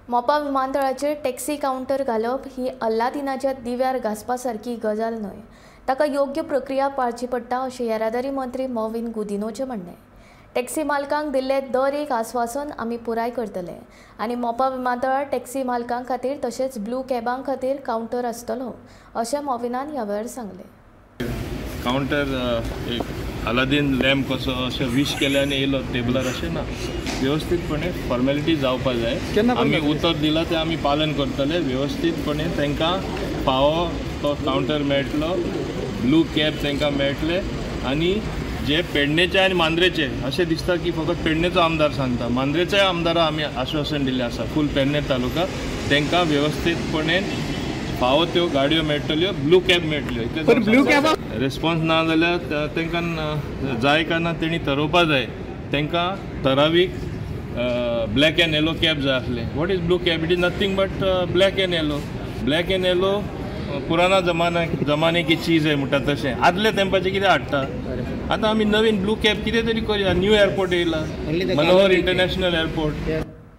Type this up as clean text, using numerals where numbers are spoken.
Mopa विमानतळाचेर taxi counter घालप ही अल्लादिनाच्या दिव्यार घासपा सारकी गजाल न्हय, ताका योग्य प्रक्रिया पाळची पडटा अशें येरादारी मंत्री मॉविन गुदिन्होचें म्हणणें. टॅक्सी मालकांक दिल्ले दर एक आस्वासन आमी पुराय करतले आनी मोपा विमानतळार टॅक्सी मालकां खातीर तशेंच ब्लू कॅबां खातीर कावंटर आसतलो अशें मॉविनान ह्या वेळार सांगलें. कावंटर एक अलादीन लॅम्प कसो अशें विश केलें आनी येयलो टेबलार अशें ना, वेवस्थीतपणे फॉर्मेलिटी जावपा जाय. आमी उतर दिलां तें आमी पालन करतले. वेवस्थीतपणे तांकां फावो तो कावंटर मेळटलो, ब्लू कॅब तांकां मेळटले. आनी जे पेडणेचे आनी मांद्रेचे अशें दिसता की फकत पेडणेचो आमदार सांगता, मांद्रेच्याय आमदारा आमी आश्वासन दिल्लें आसा फूल पेडणे तालुका तांकां वेवस्थीतपणे फावो त्यो गाडयो मेळटल्यो, ब्लू कॅब मेळटल्यो. इतलें रिस्पॉन्स ना जाल्यार तांकां जाय काय ना तेणी थरोवपा जाय. तांकां ठरावीक ब्लॅक एंड येलो कॅब जाय आसलें. What is blue cab? It is nothing but black and yellow. Black and yellow पुराना जमाना जमाने की चीज आहे म्हणटा तशें आदले तेंपाचें कितें हाडटा. आतां आमी नवीन ब्लू कॅब कितें तरी करुया. न्यू एअरपोर्ट येयला, मनोहर इंटरनॅशनल एअरपोर्ट.